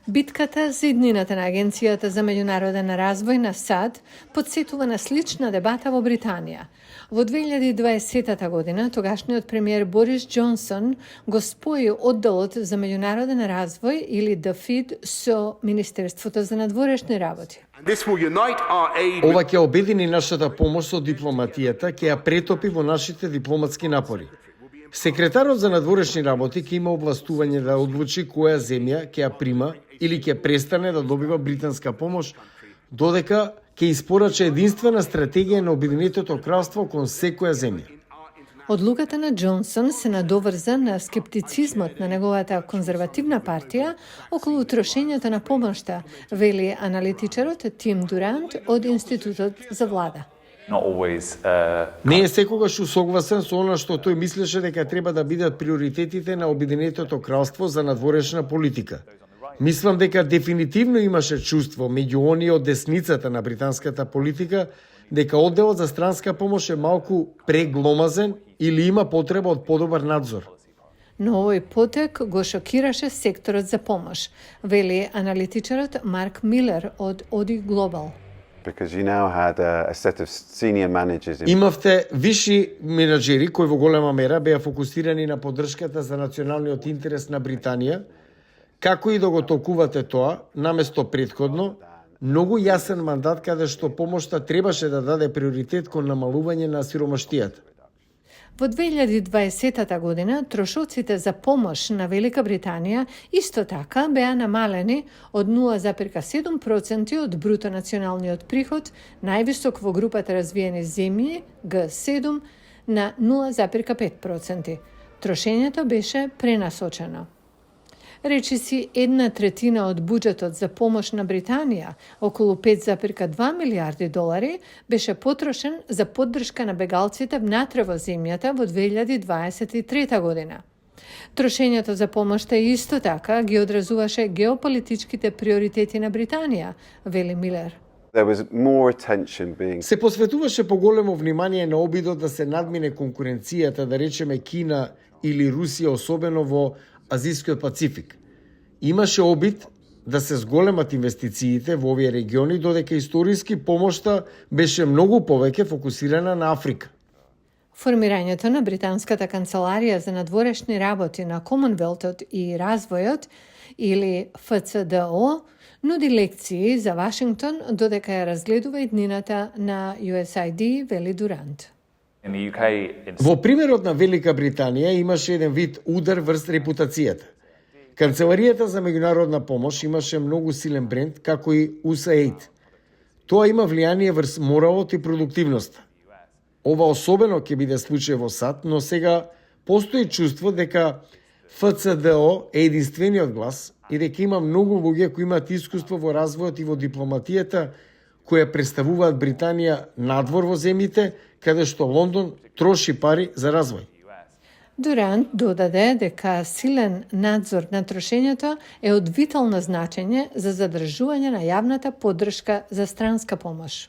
Битката за иднината на Агенцијата за меѓународен развој на САД подсетува на слична дебата во Британија. Во 2020 година тогашниот премиер Борис Џонсон го спои одделот за меѓународен развој или ДФИД со Министерството за надворешни работи. Ова ќе обедини нашата помош со дипломатијата, ќе ја претопи во нашите дипломатски напори. Секретарот за надворешни работи ќе има овластување да одлучи која земја ќе ја прима или ќе престане да добива британска помош, додека ќе испорача единствена стратегија на Обединетото кралство кон секоја земја. Одлуката на Џонсон се надоврза на скептицизмот на неговата конзервативна партија околу трошењето на помошта, вели аналитичарот Тим Дурант од Институтот за влада. Не е секогаш усогласен со она што тој мислеше дека треба да бидат приоритетите на Обединетото кралство за надворешна политика. Мислам дека дефинитивно имаше чувство меѓу оние од десницата на британската политика дека одделот за странска помош е малку прегломазен или има потреба од подобар надзор. Но овој потек го шокираше секторот за помош, вели аналитичарот Марк Милер од Оди Глобал. Имавте виши менаџери кои во голема мера беа фокусирани на поддршката за националниот интерес на Британија, како и да го толкувате тоа, наместо претходно, многу јасен мандат каде што помошта требаше да даде приоритет кон намалување на сиромаштијата. Во 2020 година трошоците за помош на Велика Британија исто така беа намалени од 0,7% од бруто националниот приход, највисок во групата развиени земји Г7 на 0,5%. Трошењето беше пренасочено. Речиси 1/3 од буџетот за помош на Британија, околу 5,2 милиарди долари, беше потрошен за поддршка на бегалците внатре во земјата во 2023 година. Трошењето за помошта исто така ги одразуваше геополитичките приоритети на Британија, вели Милер. Се посветуваше поголемо внимание на обидот да се надмине конкуренцијата, да речеме Кина или Русија, особено во Азискиот Пацифик. Имаше обид да се зголемат инвестициите во овие региони, додека историски помошта беше многу повеќе фокусирана на Африка. Формирањето на Британската канцеларија за надворешни работи на Комонвелтот и развојот, или ФЦДО, нуди лекции за Вашингтон додека ја разгледува иднината на USAID, вели Дурант. Во примерот на Велика Британија имаше еден вид удар врз репутацијата. Канцеларијата за меѓународна помош имаше многу силен бренд, како и USAID. Тоа има влијание врз моралот и продуктивноста. Ова особено ќе биде случај во САД, но сега постои чувство дека ФЦДО е единствениот глас и дека има многу луѓе кои имаат искуство во развојот и во дипломатијата, која представуваат Британија надвор во земјите, каде што Лондон троши пари за развој. Дурант додаде дека силен надзор на трошењето е од витално значење за задржување на јавната поддршка за странска помош.